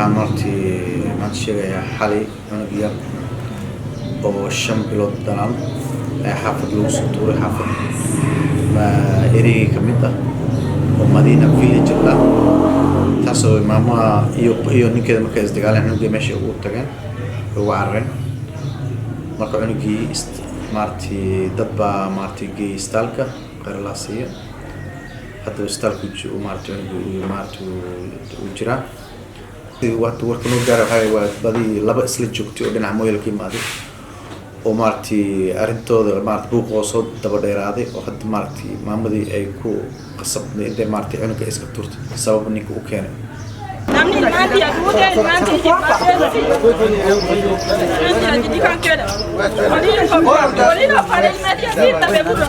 Waxaan maaragtay maanta sheegayaa xalay cunug yar oo 5 bilood dhalan ayaa xaafad lagu soo tuuray, xaafad ereygii ka mid ah oo Madina Village la, taasoo maamaha iyo ninkeeda markay isdagaaleen, cunugii meesha ugu tageen, ugu carareen. Marka cunugii maaragtay dad baa maaragtay geeyey isbitaalka Khayrallah siiya. Hadda isbitaalku maaragtay cunugii maaragtay uu jiraa. Waata warka noo gaara waxaa waa badii laba isla joogtay oo dhinaca Mooyale ka imaaday oo maaragtay arrintooda maaragtay buuqoo soo daba dheeraaday, oo hadda maaragtay maamadii ay ku qasabtay intay maaragtay cunuga iska turtay, sabab ninka u keenay. Namni ilmaan tiyya duutee, ilmaan tiyya jijji kan keedha. Waliin afaan ilmaa tiyya siin dhabe gurra.